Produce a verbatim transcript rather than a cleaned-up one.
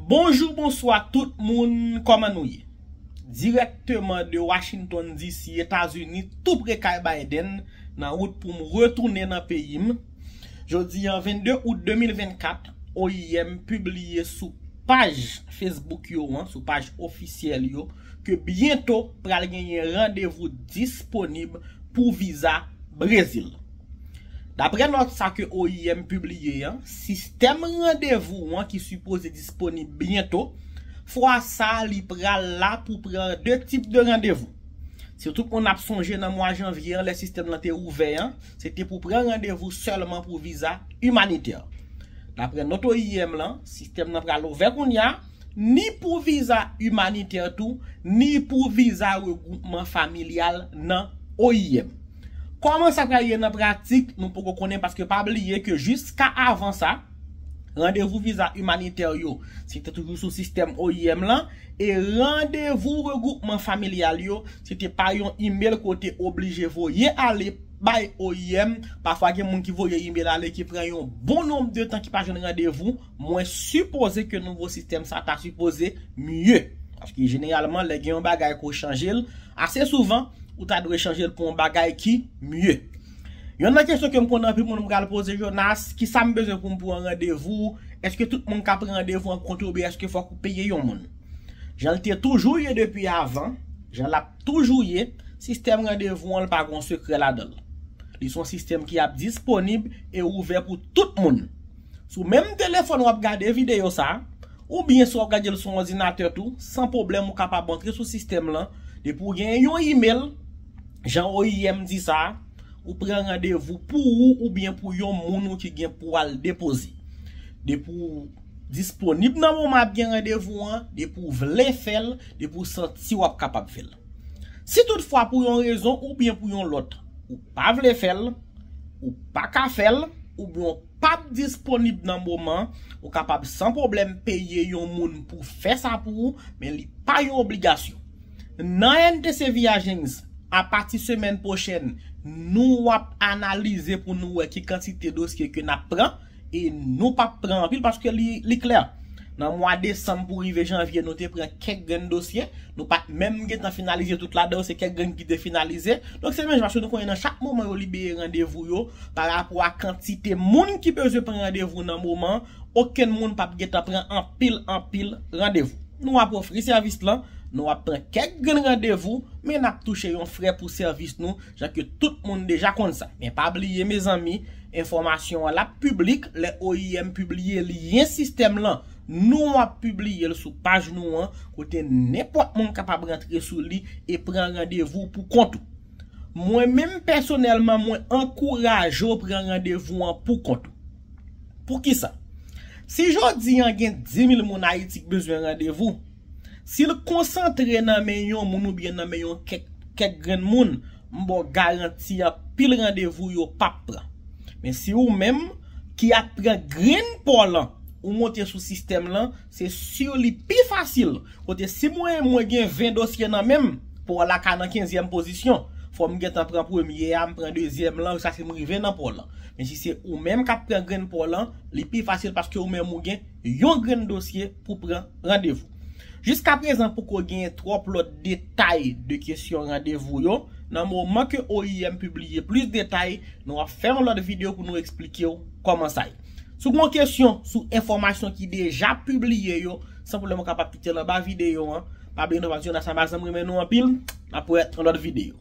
Bonjou, bonswa tout moun, kòman nou ye? Dirèkteman de Washington D C, Etazini, tou pre kay Biden, nan wout pou m retounen nan peyi m. Jodi a, vennde out de mil vennkat, O I M pibliye sou paj Facebook yo an, sou paj ofisyèl yo, ke byento pral genyen randevou disponib pou viza Brezil. Daprè nòt sa ke O I M pibliye an, sistèm randevou an ki sipoze disponib byento, fwa sa a li pral la pou pran de tip de randevou. Si tout moun ap sonje nan mwa janvye an, lè sistèm lan te ouvè an, se te pou pran randevou sèlman pou viza imanitè. Daprè nòt O I M lan, sistèm lan pral ouvè kounye a, ni pou viza imanitè tou, ni pou viza regwoupman familyal nan O I M. Kòman sa pral ye nan pratik, nou poko konnen, paske pa bliye ke jiska avan sa, randevou viza imanitè yo, se te toujou sou sistèm O I M lan, e randevou regwoupman familyal yo, se te pa yon imèl ke w te oblije voye ale bay O I M. Pafwa gen moun ki voye imèl ale ki pran yon bon nonb de tan ki pa jwenn randevou. Mwen sipoze ke nouvo sistèm sa ta sipoze mye. Paske jeneralman, lè gen yon bagay ke w chanje l, ase souvan, ou ta dwe chanje l pou yon bagay ki mye. Yonn nan kesyon ke m konnen anpil moun pral poze, Jonas, kisa m bezwen pou m pran randevou? Èske tout moun ka pran randevou an kontre oubyen èske fòk ou peye yon moun? Jan l te toujou ye depi avan, jan l ap toujou ye, sistèm randevou an, li pa gen yon sekrè ladan l. Li se yon sistèm ki ap disponib e ouvè pou tout moun. Sou menm telefòn w ap gade videyo sa, oubyen si w ap gade l sou òdinatè tou, san pwoblèm ou kapab antre sou sistèm lan. Depi w gen yon imèl, jan O I M di sa, ou pran randevou pou ou oubyen pou yon moun ou ki gen pou al depoze. Depi w disponib nan moman ap gen randevou an, depi w vle fè l, depi w santi w ap kapab fè l. Si toutfwa pou yon rezon oubyen pou yon lòt, ou pa vle fè l, ou pa ka fè l, oubyen w p ap disponib nan moman, ou kapab san pwoblèm peye yon moun pou fè sa pou ou, men li pa yon obligasyon. Nan N T C Viagings, apati semèn pwochèn, nou ap analize pou nou wè ki kantite dosye ke n ap pran, e nou p ap pran anpil paske li, li klè. Nan mwa desanm pou rive janvye, nou te pran kèk grenn dosye. Nou pa t menm gentan finalize tout ladan yo, se kèk grenn ki te finalize. Donk, se menm jan, paske nou konnen nan chak moman yo libere randevou yo, pa rapò a kantite moun ki bezwen pran randevou nan moman, okenn moun p ap gentan pran anpil, anpil randevou. Nou ap ofri sèvis lan, nou ap pran kèk grenn randevou, men n ap touche yon frè pou sèvis nou, jan ke tout moun deja konn sa. Men pa bliye, mezanmi, enfòmasyon an l ap piblik, lè O I M pibliye lyen sistèm lan, nou ap pibliye l sou paj nou an, kote nenpòt moun kapab rantre sou li e pran randevou pou kont ou. Mwen menm pèsonèlman, mwen ankouraje w pran randevou an pou kont ou. Poukisa? Si jodi an gen dis mil moun Ayiti k bezwen randevou, si l konsantre nan men yon moun oubyen nan men yon kèk, kèk grenn moun, m ba w garanti anpil randevou yo p ap pran. Men si ou menm ki ap pran grenn pò lan, ou monte sou sistèm lan, se si li pi fasil. Kote si mwen, mwen gen ven dosye nan men m, pò la ka nan kenzyèm pozisyon. Fò m gentan pran premye a, m pran dezyèm lan, jiska si m rive nan pò lan. Men si se ou menm k ap pran grenn pò lan, li pi fasil paske ou menm ou gen yon grenn dosye pou pran randevou. Jiska prezan, poko genyen twòp lòt detay de kesyon randevou yo. Nan moman ke O I M pibliye plis detay, nou ap fè yon lòt videyo pou nou eksplike w kòman sa ye. Si w gen yon kesyon sou enfòmasyon ki deja pibliye yo, san pwoblèm ou kapab kite l anba videyo an. Pa bliye non pa Jonas Amazan, m renmen nou anpil. N ap wè yon lòt videyo.